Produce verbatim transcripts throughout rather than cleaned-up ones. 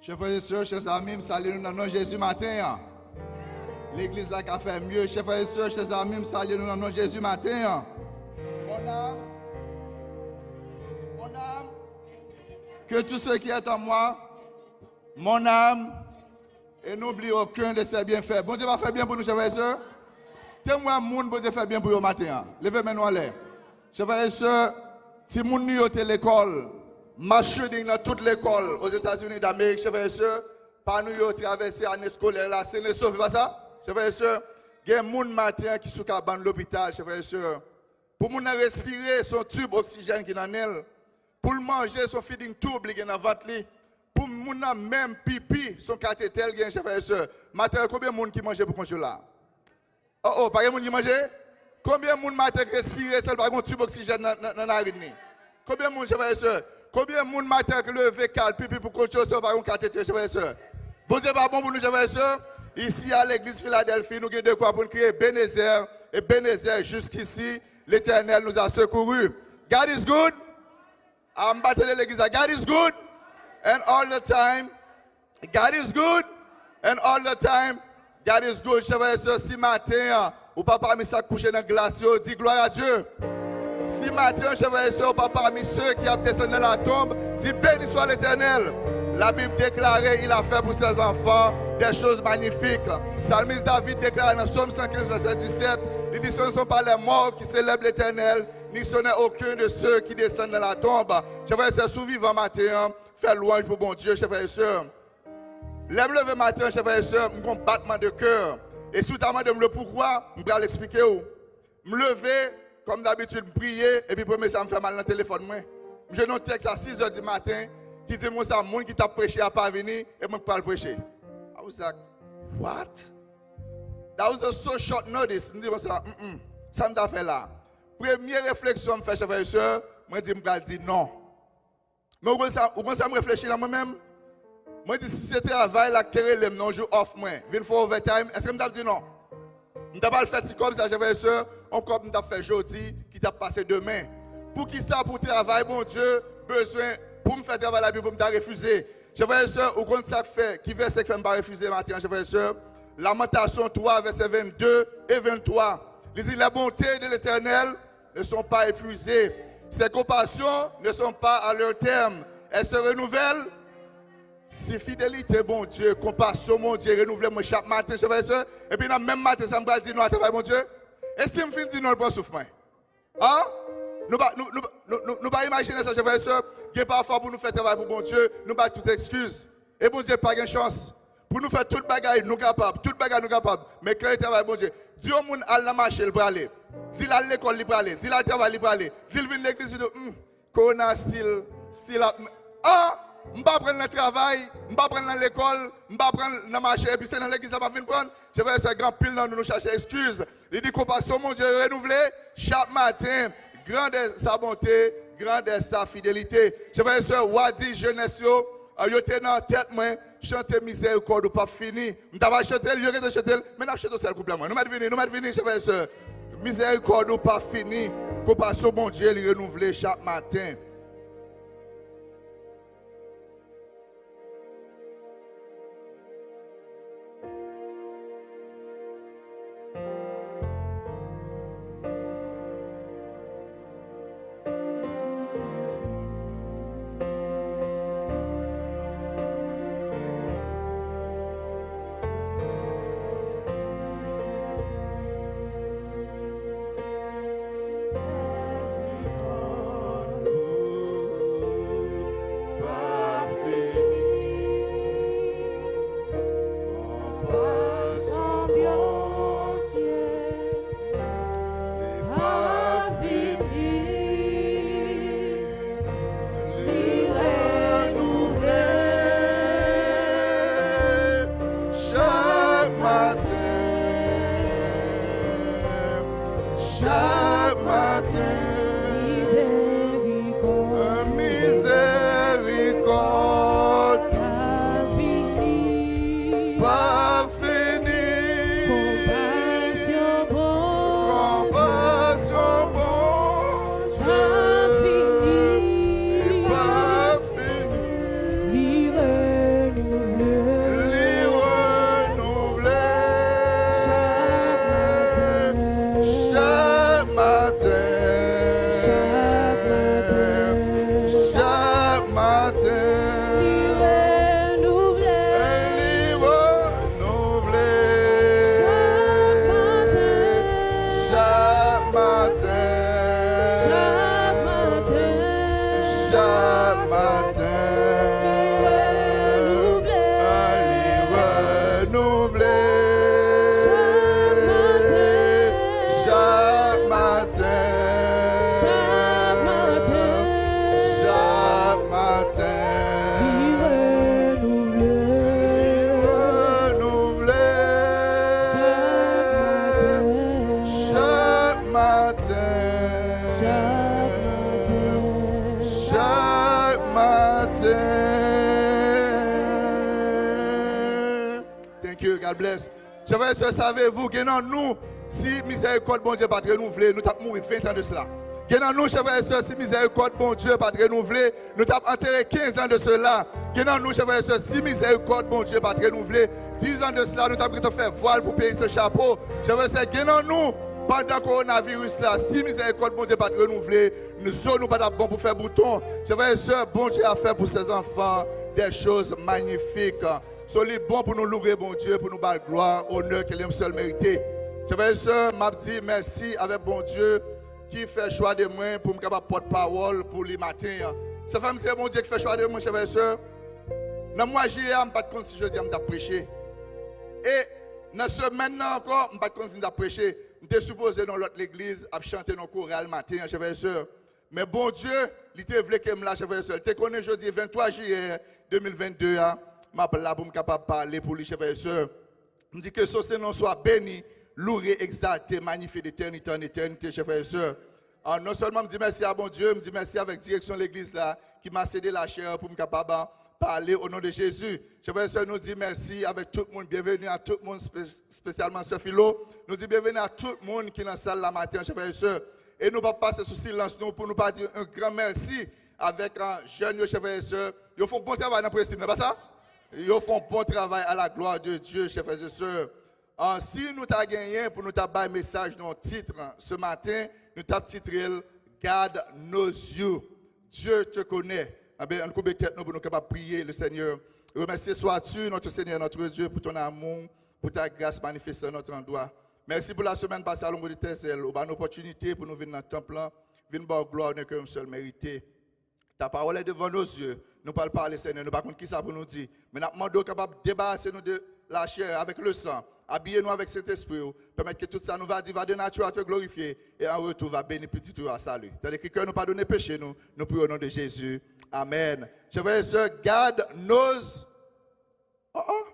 Chè frè e sè, chè zanmi, m salye nou nan non Jezi maten an. Legliz la ka fè mye. Chè frè e sè, chè zanmi, m salye nou nan non Jezi maten an. Mon âme, mon âme, que tout ce qui est en moi, mon âme, et n'oublie aucun de ses bienfaits. Bondye pa fè byen pou nou, chè frè e sè? Te m wè moun Bondye fè byen pou yo maten an. Leve men nou anlè. Chè frè e sè, timoun nou yo te lekòl, mass reading nan tout lekòl Ozetazini Damerik, chè frè e sè, pa nou yo travèse ane eskolè la, sen e sòf, e pa sa? Chè frè e sè, gen moun maten an ki sou kabann lopital, chè frè e sè. Pou moun nan respire, se yon tib oksijèn ki nan nen l. Pou l manje, se yon feeding tube li gen nan vant li. Pou moun nan menm pipi, se yon katetè l gen, chè frè e sè. Maten an, konbyen moun ki manje pou kont yo la? Oh, oh, pa gen moun ki manje? Konbyen moun maten k respire san l pa gen yon tib oksijèn nan, nan, nan narin li? Konbyen moun, chè frè e sè? Konbyen moun maten k leve k al pipi pou kont yo san yo pa gen yon katetè, chè frè e sè? Bondye pa bon pou nou, chè frè e sè? Isi a legliz Filadèlfi, nou gen dekwa pou n kriye Ebenezè, Ebenezè, jusqu'ici, l'Éternel nous a secourus. God is good. Ah, m pa tande legliz la. God is good. And all the time. God is good. And all the time. God is good. Chè frè e sè, si maten an, ou pa pami sa k kouche nan glas yo, di gloire à Dieu. Si maten an, chè frè e sè, ou pa pami ceux qui ap desann nan latonb, di béni soit l'Éternel. La Bible déclare, il a fait pour ses enfants des choses magnifiques. Salmis David deklare nan Sòm san kenz, vèsè disèt, li di, ce ne sont pas les morts qui célèbrent l'Éternel, ni ce n'est aucun de ceux qui descendent dans la tombe. Chè frè e sè, si w vivan maten an, fè lwanj pou Bondye, chè frè e sè. Lè m leve maten an, chè frè e sè, m gon batman de kè. E si w ta mande m le poukwa, m pral eksplike w. M leve, kòm dabitid, m priye, epi premye sa m fè, m al nan telefòn mwen. M jwenn yon tèks a sis zè di maten ki di m konsa, moun ki t ap preche a pa vini, e mwen k pral preche. I was like, what? That was a so short notice. M di konsa, mm, mm, sa m ta fè la? Premye refleksyon m fè, chè frè e sè, mwen di m pral di non. Men ou konn sa, ou konn sa m reflechi nan mwen menm? Mwen di, si se travay la k te rele m nan yon jou off mwen, vin fè overtime, èske m t ap di non? M t ap al fè ti kòb sa, chè frè e sè, yon kòb m t ap fè jodi, ki t ap pase demen. Poukisa pou travay Bondye bezwen pou m fè travay la, epi pou m ta refize? Chè frè e sè, ou konn sa k fè, ki vèsè k fè m pa refize maten an, chè frè e sè? Lamantasyon twa, vèsè vennde e venntwa. Li di, les bontés de l'Éternel ne sont pas épuisées. Ses compassions ne sont pas à leur terme. Elles se renouvellent. Si fidelite Bondye, konpasyon Bondye renouvle mwen chak maten, chè frè e sè, epi nan menm maten sa m pral di non a travay Bondye, e si m fin di non, l pran souf mwen? An? Nou pa, nou, nou, nou, nou, nou pa imajine sa, chè frè e sè, gen pafwa pou nou fè travay pou Bondye, nou bay tout ekskiz. E Bondye pa gen chans. Pou nou fè tout bagay, nou kapab. Tout bagay, nou kapab. Men klè travay Bondye. Di yon moun al nan mache, l prale. Di l al lekòl, li prale. Di l al travay, li prale. Di l vin legliz, li di, hmm, korona still, still ap. Ah! M pa pran l nan travay, m pa pran l nan lekòl, m pa pran l nan mache, epi se nan legliz la m ap vin pran l. Chè frè e sè, gen anpil nan nou, nou chache ekskiz. Li di, konpasyon Bondye renouvle chak maten. Grande est sa bonté, grande est sa fidélité. Chè frè e sè, w a di jenès yo, ah, yo te nan tèt mwen, chante mizèrikòd ou p ap fini. M ta pral chante l, yo gentan chante l, men n ap chante yon sèl kouplè mwen. Nou mèt vini, nou mèt vini, chè frè e sè. Mizèrikòd ou p ap fini, konpasyon Bondye li renouvle chak maten. Li pa fini, li renouvle chak maten, chak maten. Mizèrikòd, mizèrikòd pa fini. Konpasyon Bondye pa fini. Li pa fini. Li renouvle God bless. Chè frè e sè, savez-vous, gen nan nou, si mizèrikòd Bondye pa t renouvle, nou t ap mouri ven tan de sela. Gen nan nou, chè frè e sè, si mizèrikòd Bondye pa t renouvle, nou t ap antere kenz an de sela. Gen nan nou, chè frè e sè, si mizèrikòd Bondye pa t renouvle, diz an de sela, nou t ap gentan fè vwal pou peyi san chapo. Chè frè e sè, gen nan nou, pandan kowonaviris la, si mizèrikòd Bondye pa t renouvle, nou, zo nou pa t ap bon pou fè bouton. Chè frè e sè, Bondye a fè pou ses enfants des choses magnifiques. So, li bon pou nou louwe Bondye, pou nou ba l glwa, onè ke li menm sèl merite. Chè frè e sè, m ap di mèsi avèk Bondye ki fè chwa de mwen pou m kapab pòt pawòl pou li maten an. Sa fè m di se Bondye ki fè chwa de mwen, chè frè e sè. Nan mwa jiyè a, m pa t konn si jodi a m t ap preche. E nan semèn nan ankò, m pa t konn si m t ap preche. M te sipoze nan lòt legliz ap chante nan koral maten an, chè frè e sè. Men Bondye, li te vle ke m la, chè frè e sè. Li te konnen jodi venntwa jiyè de mil vennde a, m ap la pou m kapab pale pou li, chè frè e sè. M di ke son Sen non swa beni, louwe, egzalte, manyifye de tènite an etènite, chè frè e sè. Ah, non sèlman m di mèsi a Bondye, m di mèsi avèk direksyon legliz la ki m a sede lachè pou m kapab, ah, pale o non de Jezi. Chè frè e sè, nou di mèsi avèk tout moun. Byenveni a tout moun, espe-, espesyalman sè Filo. Nou di byenveni a tout moun ki nan sal la maten an, chè frè e sè. E nou p ap pase sou silans nou pou nou pa di yon gran mèsi avèk, ah, jèn yo, chè frè e sè. Yo fè yon bon travay nan prensip, nan pa sa? Yo fè yon bon travay, à la gloire de Dieu, chè frè e sè. Ah, si nou ta genyen pou nou ta bay mesaj nan yon tit, ah, se maten, nou t ap titre l God knows you. Dieu te connaît. Anben, ann koube tèt nou pou nou kapab priye le Seigneur. Remercié sois-tu, notre Seigneur, notre Dieu, pour ton amour, pour ta grâce manifestée en notre endroit. Mèsi pou la semèn pase, à l'ombre de tes ailes, ou ba n opòtinite pou nou vin nan tanp lan, vin ba w glwa, onè ke w sèl merite. Ta parole est devant nos yeux. Nou pral pale, Senyè, nou pa konn kisa pou nou di. Men n ap mande w kapab debarase nou de lachè avèk le san. Abiye nou avèk Sentespri w. Pèmèt ke tout sa nou va di va de nature à te glorifier et en retour va bénir pitit ou a salut. Tande kri kè nou, padone peche nou. Nou priye o non de Jezi. Amèn. Chè frè e sè, God knows. Oh, oh.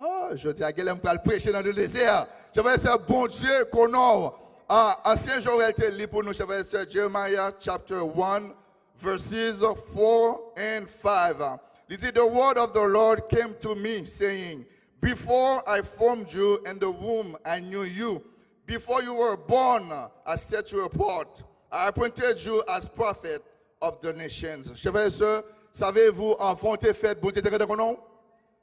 Oh, jodi a, genlè m pral preche nan le dezè. Chè frè e sè, Bondye konnen w. Ah, ansyen Joël te li pou nou, chè frè e sè, Jeremiah chapter one, verses four and five. Li di, "The word of the Lord came to me, saying, before I formed you in the womb, I knew you. Before you were born, I set you apart. I appointed you as prophet of the nations." Chè frè e sè, savez-vous, anvan w te fèt, Bondye te gentan konnen w?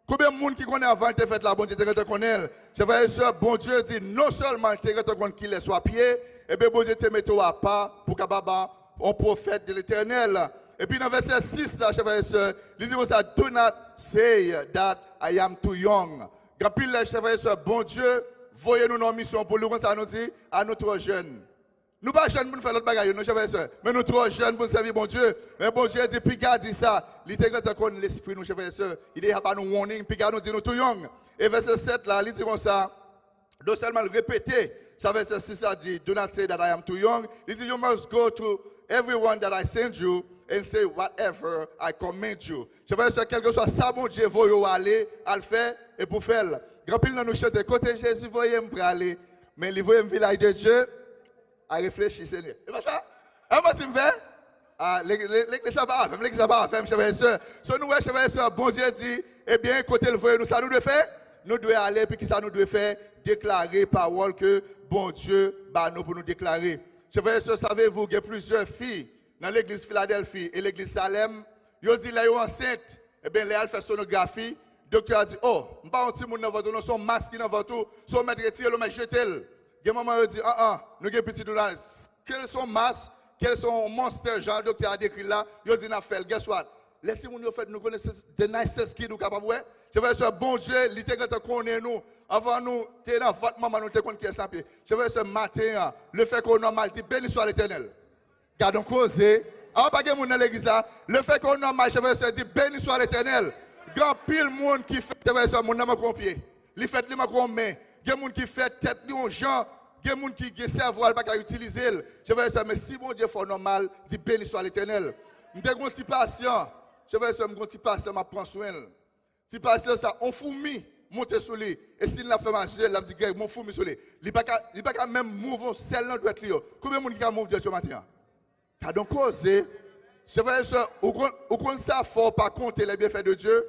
Konbyen moun ki konnen anvan l te fèt la, Bondye te gentan konnen l? Chè frè e sè, Bondye di non sèlman l te gentan konn kilès w ap ye, ebyen Bondye te mete w apa pou kapab yon pwofèt de Letènèl. Epi nan vèsè sis la, chè frè e sè, li di konsa, "Do not say that I am too young." Gen anpil lè, chè frè e sè, Bondye voye nou nan yon misyon pou li, ou konn sa nou di? "A, nou twò jèn." Nou pa jèn pou n fè lòt bagay yo, non, chè frè e sè. Men nou twò jèn pou n sèvi Bondye. Men Bondye di, piga di sa, li te gentan konn lespri nou, chè frè e sè. Li deja ba nou warning, piga nou di nou too young. E vèsè sèt la, li di konsa, non sèlman l repete sa vèsè sis la di, "Do not say that I am too young." Li di, "You must go to everyone that I send you and say whatever I command you." Chè frè e sè, kèlkeswa sa Bondye voye w ale, al fè, e pou fè l. Gen anpil nan nou chante, "Kote Jezi voye m prale." Men li voye m Vilaj de Dye, a reflechi, Senyè. E pa sa? E manti m fè? A, le-, le-, legliz la pa avè m, legliz la pa avè m, chè frè e sè. So nou wè, chè frè e sè, Bondye di, ebyen, kote l voye nou, sa nou dwe fè? Nou dwe ale, epi kisa nou dwe fè? Deklare pawòl ke Bondye ba nou pou nou deklare. Chè frè e sè, savez-vous, gen plizyè fi nan legliz Filadèlfi e legliz Salèm, yo di lè yo ansent, ebyen, lè y al fè sonografi, doktè a di, "Oh, m pa wè yon timoun nan vant ou non, se yon mas ki nan vant ou, si w mèt retire l, ou mèt jete l." Gen manman yo di, "An, an, nou gen pitit nou la, ke l se yon mas, ke l se yon monstè, jan doktè a dekri l la, yo di n ap fè l." Guess what? Lè timoun yo fèt, nou konnen se the nicest kid ou kapab wè. Chè frè e sè, Bondye, li te gentan konnen nou. Anvan nou te nan vant manman nou, li te konn kiyès n ap ye. Chè frè e sè, maten an, lefètke w nòmal, di, "Beni swa Letènèl." Gad on koze. A, pa gen moun nan legliz la. Lefètke w nòmal, chè frè e sè, di, "Beni swa Letènèl." Gen anpil moun ki fèt, chè frè e sè, moun nan manke yon pye. Li fèt, li manke yon men. Gen moun ki fèt, tèt li yon jan. Gen moun ki gen sèvo a, li pa ka itilize l. Chè frè e sè, men si Bondye fè w nòmal, di, "Beni swa Letènèl." M te gen yon ti pasyan. Chè frè e sè, m gen yon ti pasyan, m ap pran swen l. Ti pasyan sa, on foumi monte sou li. E si l ap fè mache, l ap di, "Greg, mon foumi sou li." Li pa ka, li pa ka menm mouv on sèl nan dwèt li yo. Konbyen moun ki ka mouv dwèt yo maten an? Gad on koze. Chè frè e sè, ou konn, ou konn sa fè w pa konte les bienfaits de Dieu?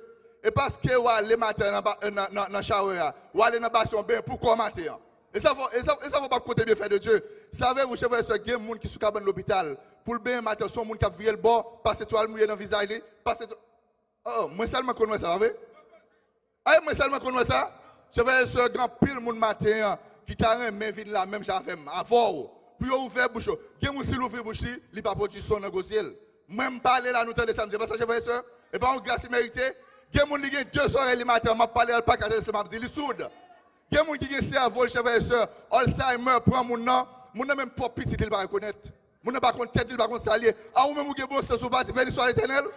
E paske w ale maten nan, ba- nan, nan, nan shower a, w ale nan basyon benyen pou kò maten an. E sa fò, e sa, e sa fò p ap konte byenfè de Dye. Savez-vous, chè frè e sè, gen moun ki sou kabann lopital, pou l benyen maten, se yon moun k ap vire l bò, pase twal mouye nan vizaj li, pase twa- Oh, mwen sèlman konn wè sa, pa vre? Ay, mwen sèlman konn wè sa. Chè frè e sè, gen anpil moun maten an ki ta renmen vin la menm jan avè m, avè w, pou yo ouvè bouch yo. Gen moun, si l ouvri bouch li, li pa pwodui son nan gozye l. Mwen, m pale la, nou tande sa m di, e pa sa, chè frè e sè? E pa yon gras imerite? Gen moun, li gen de zòrèy li maten an, m ap pale, l pa ka tande sa m ap di, li soud. Gen moun ki gen sèvo l, chè frè e sè, Alzheimer pran moun nan, moun nan menm twòp pitit li, li pa rekonèt. Moun nan pa konn tèt li, li pa konn sa l ye. A, ou menm ou gen bon sans, ou pa di, Beni swa Letènèl.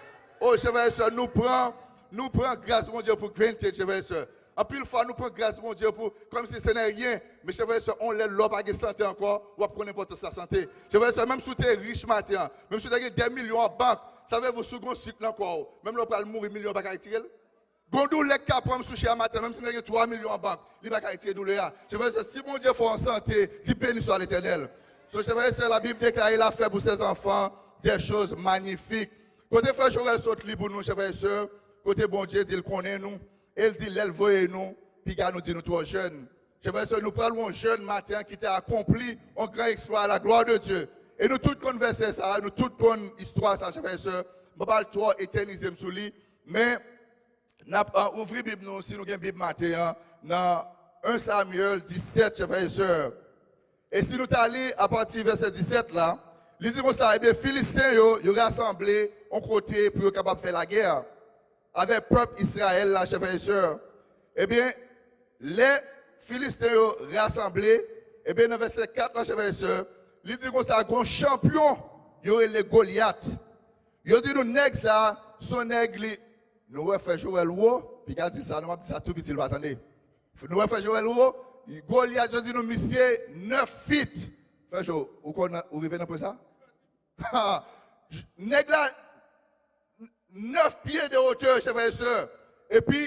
O, chè frè e sè, nou pran, nou pran gras Bondye pou granted, chè frè e sè. Anpil fwa, nou pran gras Bondye pou, kòmsi se nè ryen. Men chè frè e sè, on lè lè w pa gen sante ankò, w ap konn enpòtans lasante. Chè frè e sè, menm si w te rich maten an, menm si w te gen de milyon an bank, savez-vous, si w gen sik nan kò w, menm lè w pral mouri, milyon an pa ka retire l. Gon doulè k ka pran m sou chè a maten, menm si m te gen twa milyon an bank, li pa ka retire doulè a. Chè frè e sè, si Bondye fè w an sante, di, Beni swa Letènèl. So, chè frè e sè, la Bible déclare, il a fait pour ses enfants des choses magnifiques. Kote frè Jorel sot li pou nou, chè frè e sè, kote Bondye di l konnen nou, e l di lè l voye nou, piga nou di nou twò jèn. Chè frè e sè, nou pral wè yon jèn maten an ki te akonpli yon gran eksplwa à la gloire de Dieu. E nou tout konn vèsè sa a, nou tout konn istwa sa a, chè frè e sè. M pa pral twò etènize m sou li, men n ap, uh, ouvri Bib nou, si nou gen Bib maten an, nan en Samyèl disèt, chè frè e sè. E si nou ta li apati vèsè disèt la, li di konsa, ebyen, Filisten yo, yo rasanble yon kote pou yo kapab fè lagè avèk pèp Izrayèl la, chè frè e sè. Ebyen, lè Filisten yo rasanble, ebyen, nan vèsè kat la, chè frè e sè, li di konsa, gon chanpyon, yo rele Golyat. Yo di nou, nèg sa, se yon nèg li, nou wè frè Joel wo, piga di l sa, non, m ap di sa tou piti, l pa tande. Nou wè frè Joel wo, Golyat, yo di nou, misye nèf feet. Frè Jo, ou konn, ou rive nan pwen sa? Ha! Nèg la, nèf pye de wotè, chè frè e sè. Epi,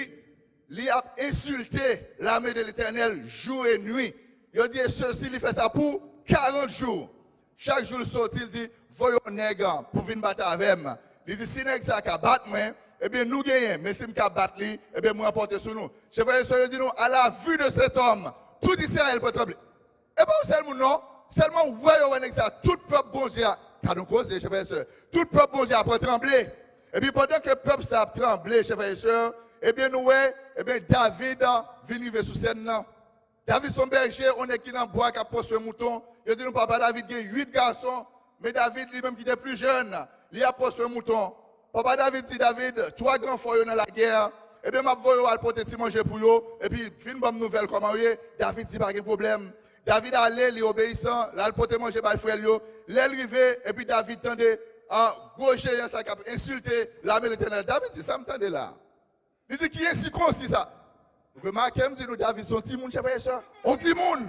li ap ensilte lame de Letènèl jou e nwi. Yo di, e sesi, li fè sa pou karant jou. Chak jou l soti, l di, voye yon nèg pou vin batay avè m. Li di, si nèg sa ka bat mwen, ebyen, nou genyen. Men si m ka bat li, ebyen, m ranpòte sou nou. Chè frè e sè, yo di nou, à la vue de cet homme, tout Israël pran tranble. E pa yon sèl moun non. Sèlman ou wè yo wè nèg sa, tout pèp Bondye a. Gad yon koze, chè frè e sè. Tout pèp Bondye a pran tranble. Epi pandan ke pèp sa ap tranble, chè frè e sè, ebyen nou wè, ebyen David vin rive sou sèn nan. David se yon bèje, yon nèg ki nan bwa k ap pran swen mouton. Yo di nou papa David gen uit gason, men David li menm ki te pli jèn, li ap pran swen mouton. Papa David di David, twa gran frè w yo nan lagè, ebyen, m ap voye w al pote ti manje pou yo, epi vin ban m nouvèl kòman yo ye. David di, pa gen pwoblèm. David ale, li obeyisan, l al pote manje bay frè l yo. Lè l rive, epi David tande, ah, gwo jeyan sa k ap ensilte lame Letènèl. David di, sa m tande la? Li di, ki ensikonsi sa? Remake, m di nou, David se yon timoun, chè frè e sè. Yon timoun!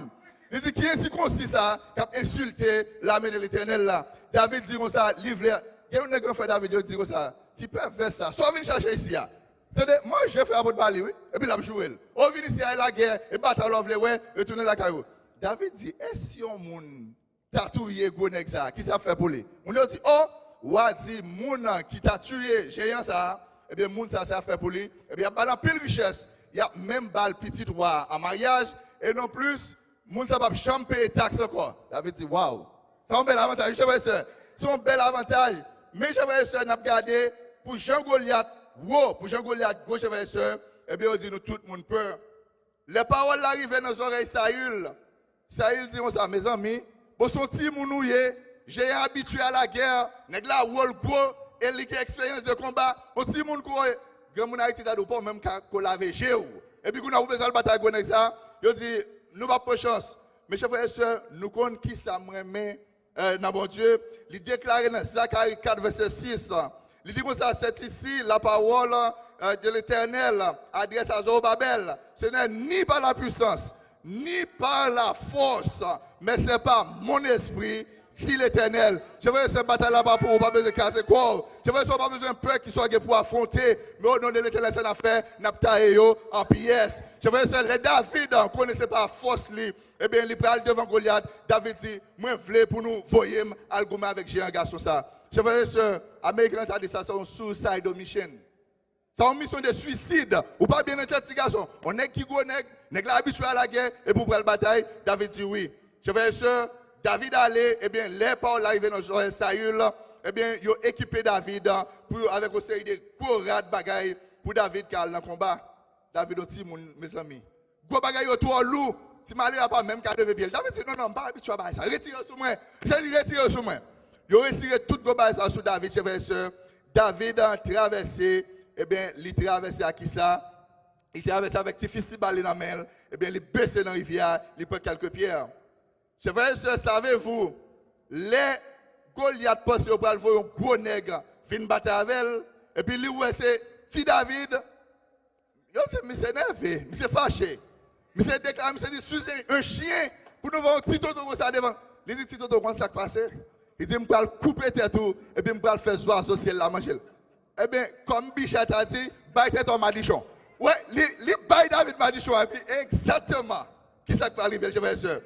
Li di, ki ensikonsi sa k ap ensilte lame de Letènèl la? David di konsa, li vle, gen yon nèg nan frè David yo di konsa, ti pèvè sa, sa w vin chache isi a? Tande, manje frè a pot ba li, wi, epi l ap joure l. O, vin isi a, e lagè, e batay la w vle wè, retounen lakay ou. David di, e si yon moun ta touye gwo nèg sa a, kisa y ap fè pou li? Moun yo di, o, wa di moun ki ta tiye jeyan sa a, ebyen, moun sa a, sa y ap fè pou li, ebyen, y ap ba l anpil richès, y ap menm ba l pitit wa a an maryaj, e non plis, moun sa a p ap janm peye taks ankò. David di, waw, sa yon bèl avantaj, wi, chè frè e sè. Se yon bèl avantaj. Men, chè frè e sè, n ap gade, pou jan Golyat wo, pou jan Golyat gwo, chè frè e sè, ebyen, yo di nou tout moun pè. Lè pawòl la rive nan zòrèy Sayil, Sayil di konsa, mezanmi, bon, se yon timoun ou ye, jeyan abitye a lagè, nèg la wo, l gwo, e li gen eksperyans de konba, yon timoun kouri, granmoun Ayiti ta di w pa w menm ka ko lave je w. Epi kounye a ou bezwen al batay gwo nèg sa, yo di, nou p ap pran chans. Men chè frè e sè, nou konn kisa m renmen euh, nan Bondye, li deklare nan Zakari kat vèsè sis, li di konsa, c'est ici la parole euh, de l'Éternel adresse à Zorobabel, ce n'est ni par la puissance, ni par la force, mais c'est par mon esprit, dit l'Éternel. Chè frè e sè, batay la pa pou ou, ou pa bezwen kraze kò w. Chè frè e sè, ou pa bezwen pè kisa w gen pou afwonte, men o non de Letènèl sa n ap fè, n ap taye yo an pyès. Chè frè e sè, lè David konnen se pa fòs li, ebyen, li pral devan Golyat. David di, mwen vle pou nou voye m al goumen avèk jeyan gason sa. Chè frè e sè, Ameriken an ta di sa, se yon suicide mission. Sa yon misyon de swisid. Ou pa byen nan tèt, ti gason. Yon nèg ki gwo nèg, nèg la abitye a lagè, epi w pral batay. David di wi. Chè frè e sè, David ale, ebyen, lè pawòl la rive nan zòrèy Sayil, ebyen, yo ekipe David pou yo avèk yon seri de gwo rad bagay pou David ka al nan konba. David yon timoun, mezanmi. Gwo bagay yo twò lou. Ti malere a pa menm ka leve pye l. David di, non, non, m pa abitye a bagay sa. Retire yo sou mwen. Se li retire yo sou mwen. Yo retire tout gwo bagay sa sou David, chè frè e sè. David, ah, travèse, ebyen, li travèse ak kisa? Li travèse avèk ti fistibal li nan men l. Ebyen, li bese nan rivyè a, li pran kèlke pyè. Chè frè e sè, savez-vous, lè Golyat panse yo pral voye yon gwo nèg vin batay avè l, epi li wè se ti David, yo di, misye nève, misye fache. Misye deklare, misye di, suis un chien pou nou voye yon ti tonton konsa devan. Li di, ti tonton, konn sa k pase? Li di, m pral koupe tèt ou, epi m pral fè zwazo syèl la manje l. Ebyen, kòm Bichat ta di, bay tèt ou madichon. Wè, li, li bay David madichon, epi egzakteman, kisa k pral rive l, chè frè e sè?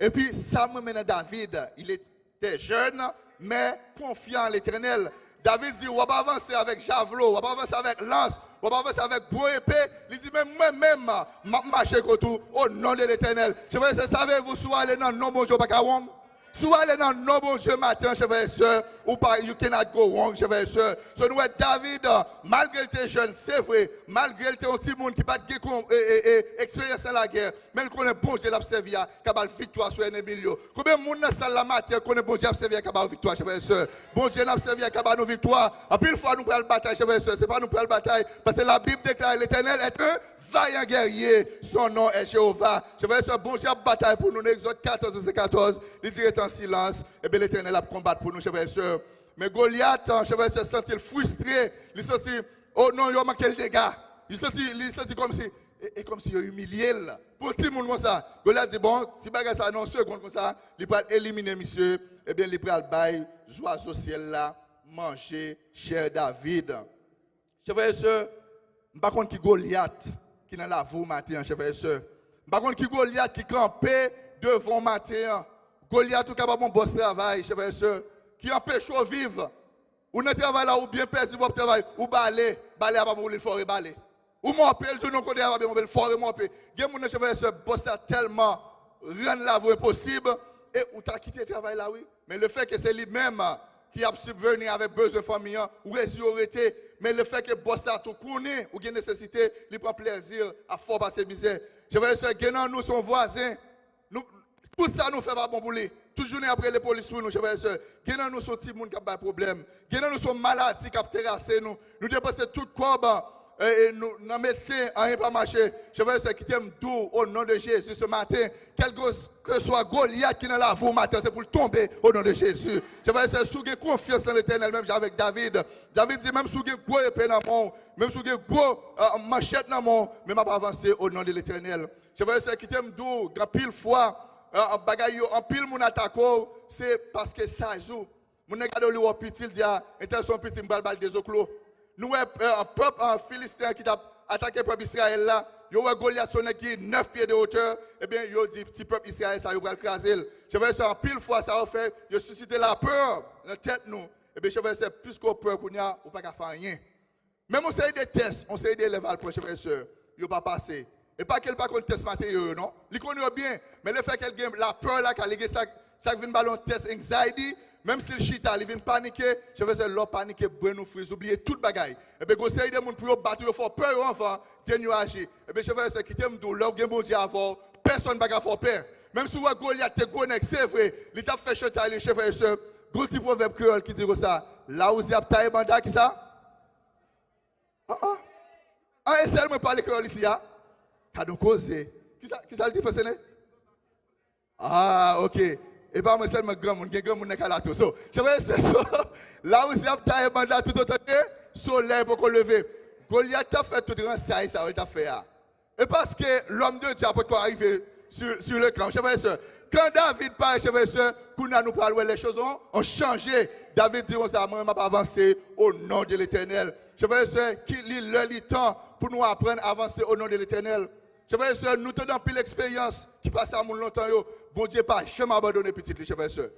Epi, sa m renmen nan David, il était jeune, mais confiant en l'Éternel. David di, w ap avanse avèk javlo, w ap avanse avèk lans, w ap avanse avèk gwo epe. Li di, men mwen menm, m ap mache kot ou, au nom de l'Éternel. Chè frè e sè, savez-vous, si w ale nan non Bondye, ou pa ka wrong. Si w ale nan non Bondye maten an, chè frè e sè, ou pa, you cannot go wrong, chè frè e sè. So, nou wè David, malgre l te jèn, se vre, malgre l te yon timoun ki pa t gen kon, e, e, e, eksperyans nan lagè, men l konnen Bondye l ap sèvi a ka ba l viktwa sou ènmi l yo. Konbyen moun nan sal la maten an konnen Bondye ap sèvi a ka ba w viktwa, chè frè e sè? Bondye n ap sèvi a ka ba nou viktwa. Anpil fwa nou pral batay, chè frè e sè. Se pa nou pral batay, paske Labib deklare, l'Éternel est un vaillant guerrier, son nom est Jéhovah. Chè frè e sè, Bondye ap batay pou nou. Nan Egzòd katòz, vèsè katòz, li di, rete an silans, ebyen, Letènèl ap konbat pou nou, chè frè e sè. Men Golyat, chè frè e sè, santi l fristre, li santi, oh non, yo manke l dega. Li santi, li santi kòmsi, e, e kòmsi yo imilye l. Pou yon timoun konsa, Golyat di, bon, ti bagay sa nan yon segonn konsa, li pral elimine misye, ebyen, li pral bay zwazo syèl la manje chè David. Chè frè e sè, m pa konn ki Golyat ki nan lavi w maten an, chè frè e sè. M pa konn ki Golyat ki kanpe devan w maten an. Golyat ou kapab yon bòs travay, chè frè e sè, ki anpeche w viv. Ou nan travay la, ou byen pèdi, w ap travay, ou bale, bale a pa bon pou li, fò w rebale. Ou mòpe, l di w non, kote a pa byen mòpe, l fò w remòpe. Gen moun nan, chè frè e sè, bòs la tèlman rann lavi w enposib, e ou ta kite travay la, wi. Men lefètke se li menm ki ap sibveni avèk bezwen fanmi an, ou resi ou rete. Men lefètke bòs la tou konnen ou gen nesesite, li pran plèzi ap fè w pase mizè. Chè frè e sè, gen nan nou se yon vwazen. Nou, tout sa nou fè pa bon pou li. Tout jounen ap rele polis sou nou, chè frè e sè. Gen nan nou se yon timoun k ap bay pwoblèm. Gen nan nou se yon maladi k ap terase nou. Nou depanse tout kòb, e, e, nou, nan medsen, anyen pa mache. Chè frè e sè, kite m di w, o non de Jezi, se maten, kèlkeswa Golyat ki nan lavi w maten, se pou l tonbe, o non de Jezi. Chè frè e sè, si w gen konfyans nan Letènèl, menm jan avèk David. David di, menm si w gen gwo epe nan men w, menm si w gen gwo, e, manchèt nan men w, men m ap avanse, o non de Letènèl. Chè frè e sè, kite m di w, gen anpil fwa, e, bagay yo, anpil moun atake w, se paske size ou. Moun nan gade w, li wè w piti, l di, a, entèl se yon piti, m pral ba l de zoklo. Nou wè, e, pèp, e, Filisten an ki t ap atake pèp Izrayèl la, yo wè Golyat se yon nèg ki nèf pye de wotè, ebyen, yo di, ti pèp Izrayèl sa, yo pral kraze l. Chè frè e sè, anpil fwa sa yo fè, yo sisite lapè nan tèt nou. Ebyen, chè frè e sè, piske w pè kounye a, ou pa ka fè anyen. Menm yon seri de tès, yon seri de elèv al pran, chè frè e sè, yo pa pase. E pa ke l pa konn tès materyo yo, non. Li konn yo byen, men lefètke l gen lapè lakay li, gen sa, sa k vin ba l yon tès anxiety, menm si l chita, li vin panike, chè frè e sè, lè w panike, brain ou freeze, ou bliye tout bagay. Ebyen, gen yon seri de moun pou yo bat ou, yo fè w pè yo anvan, then yo aji. Ebyen, chè frè e sè, kite m di w, lè w gen Bondye avè w, pèsonn pa ka fè w pè. Menm si w wè Golyat te gwo nèg, se vre, li t ap fè chantay li, chè frè e sè, gen yon ti pwovèb kreyòl ki di konsa, lawouze ap taye banda, kisa? Ah, ah. Ah, e sèl mwen pale kreyòl isi a? Gad yon koze. Kisa, kisa l te fè, Sene? Ah, ok. E pa mwen sèlman granmoun, gen granmoun nan kay la tou. So, chè frè e sè, so, lawouze ap taye banda toutotan ke solèy poko leve. Golyat t ap fè tout ransay sa yo l t ap fè a. E paske lòm de Dye a potko arive sur, sur le kan, chè frè e sè. Kan David parèt, chè frè e sè, kounye a nou pral wè les choses ont, ont changé. David di konsa, mwen, m ap avanse o non de Letènèl. Chè frè e sè, ki li lè, li tan pou nou aprann avanse o non de Letènèl. Chè frè e sè, nou tande anpil eksperyans ki pase a moun lontan yo. Bondye pa janm abandone pitit li, chè frè e sè.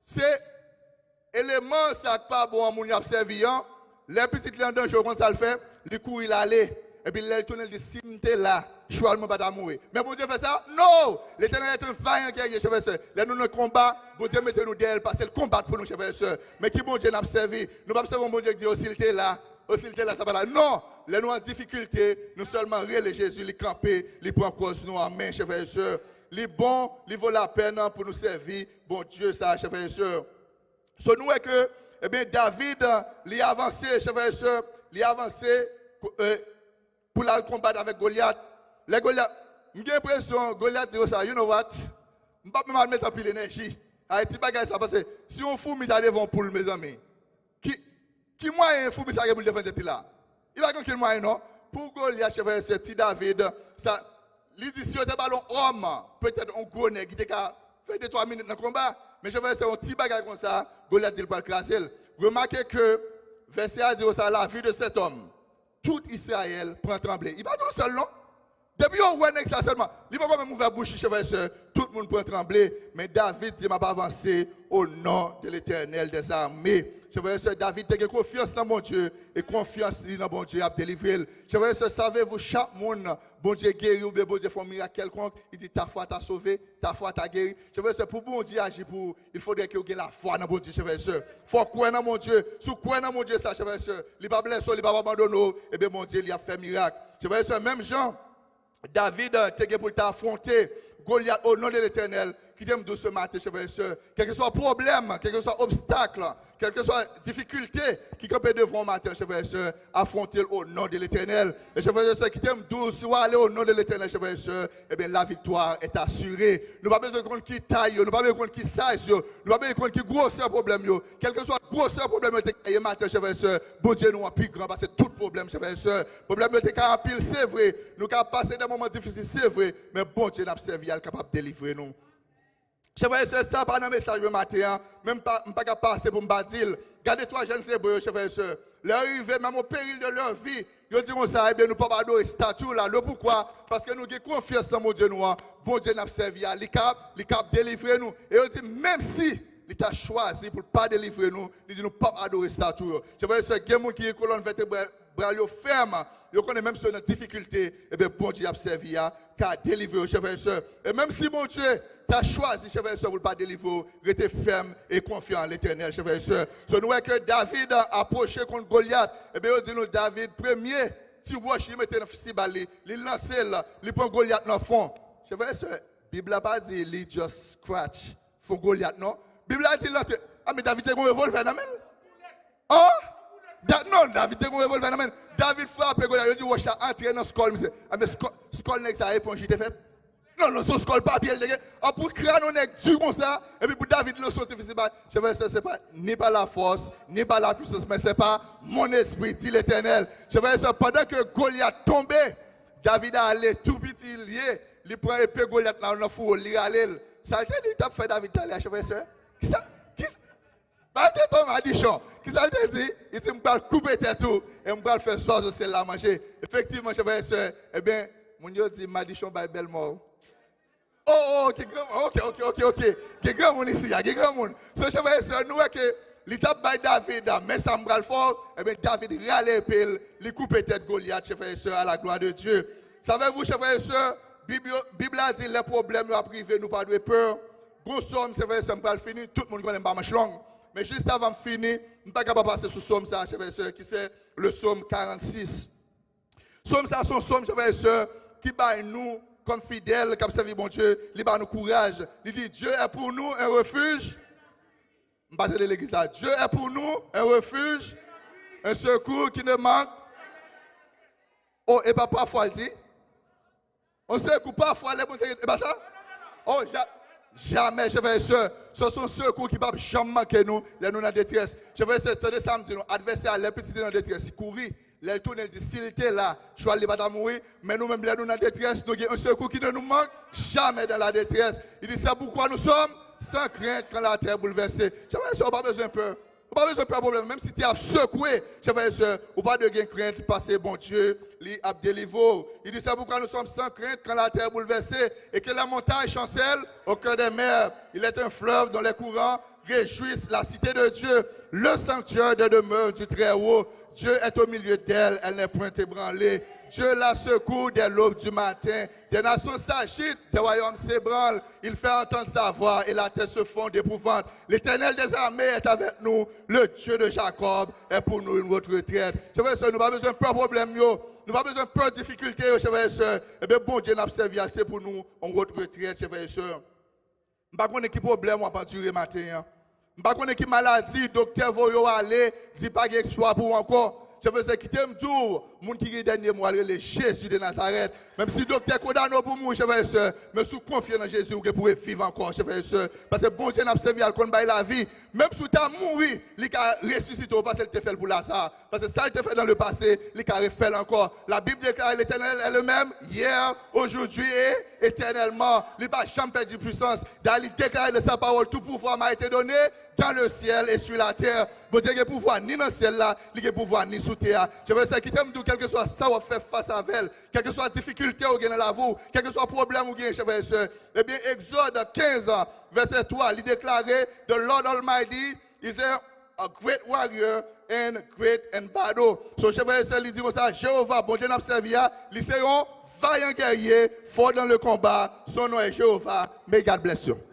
Se eleman sa k pa bon an moun y ap sèvi an. Lè pitit li an danje, ou konn sa l fè? Li kouri, l ale. Epi lè l tounen, l di, "Si m te la, chwal mwen pa ta mouri." Men Bondye fè sa? Non! L'Éternel est un vaillant guerrier, chè frè e sè. Lè nou nan konba, Bondye mete nou dèyè l, pase l konbat pou nou, chè frè e sè. Men ki Bondye n ap sèvi? Nou p ap sèvi yon Bondye ki di, "O, si l te la, o, si l te la, sa pa la." Non! Lè nou an difikilte, nou sèlman rele Jezi, li kanpe, li pran kòz nou an men, chè frè e sè. Li bon, li vo lapèn pou nou sèvi Bondye sa, chè frè e sè. So, nou wè ke, ebyen, David, li avanse, chè frè e sè, li avanse, eh, pou l al konbat avèk Golyat. Lè Golyat, m gen enpresyon, Golyat di konsa, "You know what? M p ap menm al met anpil enèji. Ay, ti bagay sa, paske si yon foumi ta devan yon poul, mezanmi, ki, ki mwayen foumi sa gen pou l defann tèt li la? Li pa gen okenn mwayen, non." Pou Golyat, chè frè e sè, ti David, sa, li di, "Si yo te ba l yon òm, petèt yon gwo nèg, li te ka fè de twa minit nan konba. Men chè frè e sè, yon ti bagay konsa, Golyat di l pral kraze l." Remake ke vèsè a di konsa, "La vue de cet homme, tout Israël prend trembler." Li pa di yon sèl non. Depi yo wè nèg sa sèlman, li poko menm ouvè bouch li, chè frè e sè, tout moun pran tranble. Men David di, "M ap avanse au nom de l'Éternel des armées." Chè frè e sè, David te gen konfyans nan Bondye, e konfyans li nan Bondye ap delivre l. Chè frè e sè, savez-vous, chak moun Bondye geri oubyen Bondye fè yon mirak kèlkonk, li di, "Ta foi t'a sauvé, ta foi t'a guéri." Chè frè e sè, pou Bondye aji pou ou, il faudrait ke ou gen lafwa nan Bondye, chè frè e sè. Fò w kwè nan Bondye. Si w kwè nan Bondye sa, chè frè e sè, li p ap lèse w, li p ap abandone w, ebyen Bondye, li ap fè mirak. Chè frè e sè, menm jan David, eh, te gen pou l ta afwonte Golyat au nom de l'Éternel, kite m di w se maten, chè frè e sè, kèlkeswa pwoblèm, kèlkeswa obstak, kèlkeswa difikilte ki kanpe devan w maten, chè frè e sè, afwonte l au nom de l'Éternel. E chè frè e sè, kite m di w, si w ale au nom de l'Éternel, chè frè e sè, ebyen, la victoire est assurée. Nou pa bezwen konn ki tay yo, nou pa bezwen konn ki size yo, nou pa bezwen konn ki gwosè pwoblèm yo. Kèlkeswa gwosè pwoblèm yo te ka ye maten, chè frè e sè, Bondye nou an pi gran pase tout pwoblèm, chè frè e sè. Pwoblèm yo te ka anpil, se vre. Nou ka pase de moman difisil, se vre. Men Bondye n ap sèvi a, l kapab delivre nou. Chè frè e sè, sa pa nan mesaj mwen maten an, men m pa, m pa ka pase pou m pa di l. Gade twa jèn Ebre yo, chè frè e sè. Lè yo rive, même au péril de leur vie, yo di konsa, ebyen, nou p ap adore estati w la. Le poukwa? Paske nou gen konfyans nan Bondye nou an. Bondye n ap sèvi a, li kab, li kab delivre nou. E yo di, menm si li ta chwazi pou l pa delivre nou, li di nou p ap adore estati w yo. Chè frè e sè, gen moun ki gen kolòn vètebral bral yo fèm, yo konnen menm si yo nan difikilte, ebyen, Bondye y ap sèvi a ka delivre yo, chè frè e sè. E menm si Bondye ta chwazi, chè frè e sè, pou l pa delivre w, rete fèm e konfyan an Letènèl, chè frè e sè. So, nou wè ke David apwoche kont Golyat, ebyen, yo di nou David, premye ti wòch li mete nan fistibal li, li lanse l, li pran Golyat nan fwon. Chè frè e sè, Bib la pa di li just scratch fwon Golyat, non. Bib la di l antre. A, men David te gen yon revòlvè nan men l. An? Da, non, David te gen yon revòlvè nan men l. David frape Golyat, yo di wòch la antre nan skòl misye. A, men skò-, skòl nèg sa eponj li te fèt. Non, non, se yon skòl papye li te gen. An, pou kran yon nèg di konsa, epi pou David lanse yon ti fistibal. Chè frè e sè, c'est pas ni par la force, ni par la puissance, mais c'est par mon esprit, dit l'Éternel. Chè frè e sè, pandan ke Golyat tonbe, David ale tou piti li ye, li pran epe Golyat la nan fouwo l, li rale l. Sa l te di l t ap fè David talè a, chè frè e sè? Kisa, kisa, bay tèt ou madichon. Kisa l te di? Li di, "M pral koupe tèt ou e m pral fè zwazo syèl la manje." Efektivman, chè frè e sè, ebyen, moun yo di, "Madichon bay bèl mò." Oh, oh, gen granmoun, ok, ok, ok, ok. Gen granmoun isi a, gen granmoun. So, chè frè e sè, nou wè ke li t ap bay David, "Men sa m pral fè w." Ebyen, David rale epe l, li koupe tèt Golyat, chè frè e sè, à la gloire de Dieu. Savez-vous, chè frè e sè, Bib yo, Bib la di, lè pwoblèm yo ap rive, nou pa dwe pè. Gon sòm, chè frè e sè, m pral fini, tout moun konnen m pa manch long. Men jis avan m fini, m pa ka pa pase sou sòm sa, chè frè e sè, ki se le sòm karannsis. Sòm sa se yon sòm, chè frè e sè, ki bay nou, kòm fidèl k ap sèvi Bondye, li ba nou kouraj. Li di, Dieu est pour nous un refuge. M pa tande legliz la. Dieu est pour nous un refuge, un secours qui ne manque. Oh, e pa pafwa l di. On sekou pafwa lè Bondye rete, e pa sa? Oh, ja-, jamè, chè frè e sè. Se yon sekou ki p ap janm manke nou lè nou nan detrès. Chè frè e sè, tande sa m di nou, advèsè a, lè pitit li nan detrès, li kouri. Lè l tounen, li di, si l te la, chwal li pa ta mouri. Men nou menm, lè nou nan detrès, nou gen un secours qui ne nous manque jamais dans la détresse. Il dit, c'est pourquoi nous sommes sans crainte quand la terre est bouleversée. Chè frè e sè, ou pa bezwen pè. Ou pa bezwen pè pwoblèm. Menm si tè ap sekwe, chè frè e sè, ou pa dwe gen krent, paske Bondye, li ap delivre w. Il dit, c'est pourquoi nous sommes sans crainte quand la terre est bouleversée et que les montagnes chancellent au cœur des mers. Il est un fleuve dont les courants réjouissent la cité de Dieu, le sanctuaire de demeure du Très-Haut. Dieu est au milieu d'elle, elle n'est point ébranlée. Dieu la secoue dès l'aube du matin. Des nations s'agitent, des royaumes s'ébranlent. Il fait entendre sa voix et la terre se fond d'épouvante. L'Éternel des armées est avec nous. Le Dieu de Jacob est pour nous une haute retraite. Chè frè e sè, nou pa bezwen pè pwoblèm yo. Nou pa bezwen pè difikilte yo, chè frè e sè. Ebyen, Bondye n ap sèvi a, se pou nou yon haute retraite, chè frè e sè. M pa konnen ki pwoblèm w ap andire maten an. M pa konnen ki maladi doktè voye w ale, di pa gen espwa pou ou ankò. Chè frè e sè, kite m di w, moun ki gen dènye mo a, l rele Jezi de Nazarèt. Menm si doktè kondane w pou mouri, chè frè e sè, men si w konfye nan Jezi, ou gen pou reviv ankò, chè frè e sè. Paske Bondye n ap sèvi a, l konn bay lavi. Menm si w ta mouri, li ka resisite w, paske l te fè l pou Laza. Paske sa l te fè dans le passé, li ka refè l ankò. La Bible déclare: L'Éternel est le même hier, aujourd'hui et éternellement. Li pa janm pèdi pwisans. Dayè, li deklare dans sa parole: Tout pouvoir m'a été donné dans le ciel et sur la terre. Bondye gen pouvwa ni nan syèl la, li gen pouvwa ni sou tè a. Chè frè e sè, kite m di w, kèlkeswa sa w ap fè fas avè l, kèlkeswa difikilte ou gen nan lavi w, kèlkeswa pwoblèm ou gen, chè frè e sè, ebyen, Egzòd kenz, vèsè twa, li deklare: The Lord Almighty is a, a great warrior and great in battle. So, chè frè e sè, li di konsa, Jewova, Bondye n ap sèvi a, li se yon vayan gèrye, fò dans le combat. Son nom est Jéhovah. May God bless you.